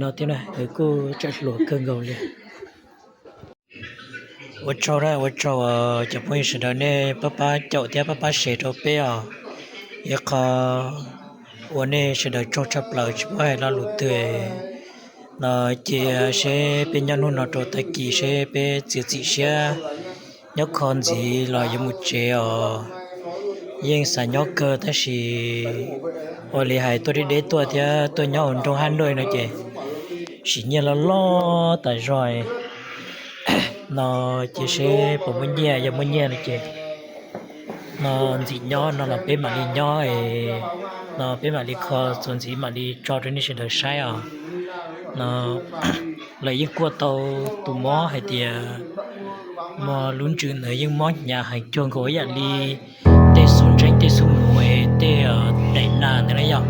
No thiab na, nws kuj tseem hluas kawg nkaus li. Ua tsaug, ua tsaug cov phooj ywg sawv daws nej pab pab caum thiab pab pab share rau peb os. Yog qhov ua nej sawv daws tsaug tshaj plaws tsis paub hais lo lus twg no. Cia seb peb nyob hnub no rau tag kis seb peb txiav txim siab nyob kho ntxiv los yuav mus tsev os. Yeej xav nyob kawg tab sis ua li hais tuaj deb deb tuaj thiab tuaj nyob hauv nroog Hab Nuj no ces sim nyiaj loj loj tas zog no. Cia seb puas muaj nyiaj, yog muaj nyiaj no ces no ntxim nyob no los peb mam li nyob no, peb mam li kho txuas ntxiv mam li tso rau nej sawv daws saib os no. Lawv yeej kuaj tau tus mob hais tias mob lub ntsws ntawd yeej mob hnyav heev cuag nkaus ib yam li tej xub ntseeb tej xub muv es tej daim nas ntawd na yom.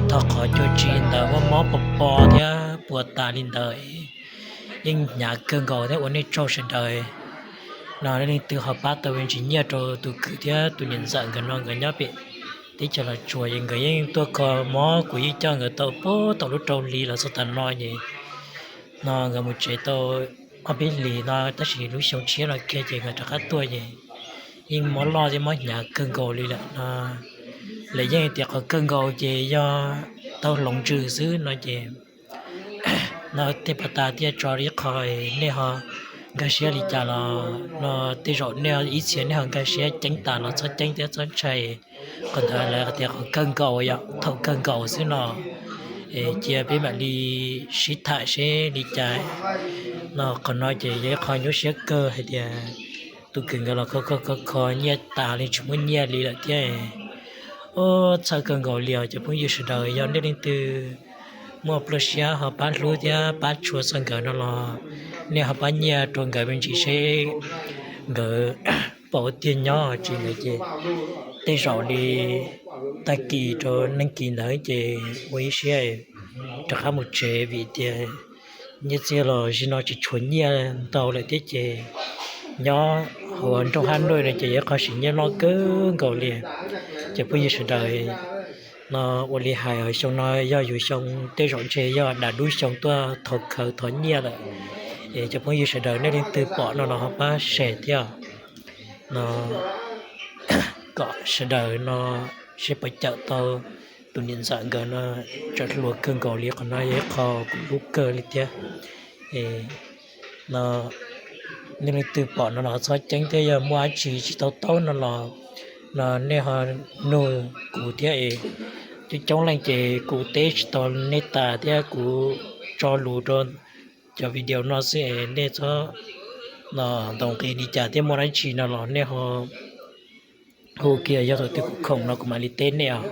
Thov qhov cua tsi ntawd mob mob pos pos thiab puas tas li ntawd, yeej hnyav kawg nkaus thiab ua nej tsaug sawv daws no. Leej twg ho pab tau me ntsis nyiaj rau tus kwv thiab tus niam ntxawm nkawd no, nkawd nyob pem teb chaws Los Tsuas es nkawd yeej tuaj kho mob, kuv yeej coj nkawd tau puag thaum lub rau hli los txog tav no ces no nkawd mus tsev tau ob peb hlis no tab sis lub xyoo tshiab no kiag ces nkawd rov qab tuaj ces yeej mob loj thiab mob hnyav kawg nkaus li lawm no. Lawv yeej tias qhov kawg nkaus ces yog tau hloov ntsws xwb no ces no tej pas tas thiaj tso li qho. Nej ho nkag siab li cas los no tej zaum nej ib txhia nej ho nkag siab ceeb tas los txhob ceeb thiab txhob ntshai. Qhov ntawd lawv tias qhov kawg nkaus yom, thaum kawg nkaus xwb no. Cia peb mam li sib tham seb li cas no. Qhov no ces yog ib qho nyuaj siab kawg hais tias tus kwv nkawd los kho kho kho kho nyiaj tas li tsis muaj nyiaj li lawm thiab. Ub, txhawj kawg nkaus li os cov phooj ywg sawv daws. Yog nej leej twg muaj pluaj siab ho pab hlub thiab pab tshua txog nkawd no los nej ho pab nyiaj rau nkawd me ntsis seb nkawd puas ua tiag nyob tsis nkawd ces tej zaum li tag kis rau neeg kis ntawd ces ua ib siab rov qab mus tsev vim tias nyiaj txiag los zim no tsis tshuav nyiaj ntau lawm thiab ces nyob hauv nroog Hab Nuj no ces yog qhov siv nyiaj loj kawg nkaus li. Cov phooj ywg sawv daws no, ua li hais xyoo no yog yus xyoo tej zaum ntshe yog dav dub xyoo tuaj thov khawv thov nyiaj lawm. Es cov phooj ywg sawv daws nej leej twg pom no los ho pab share thiab no kom sawv daws no seb puas cawm tau tus niam ntxawm nkawd no. Tseem hluas kawg nkaus li, qhov no yog ib qho kuv hlub kawg li thiab. No nej leej twg pom no los txhob ceeb thiab, yog muaj dab tsi tsis tau taub no los no nej ho nug kuv thiab es. Coob coob leej ces kuv teb tsis tau nej tas thiab kuv tso lus rau cov video no xwb es nej txhob no ntaus nqi li cas thiab, muaj dab tsi no los nej ho hu kiag, yog thaum twg kuv khoom no kuv mam li teb nej os.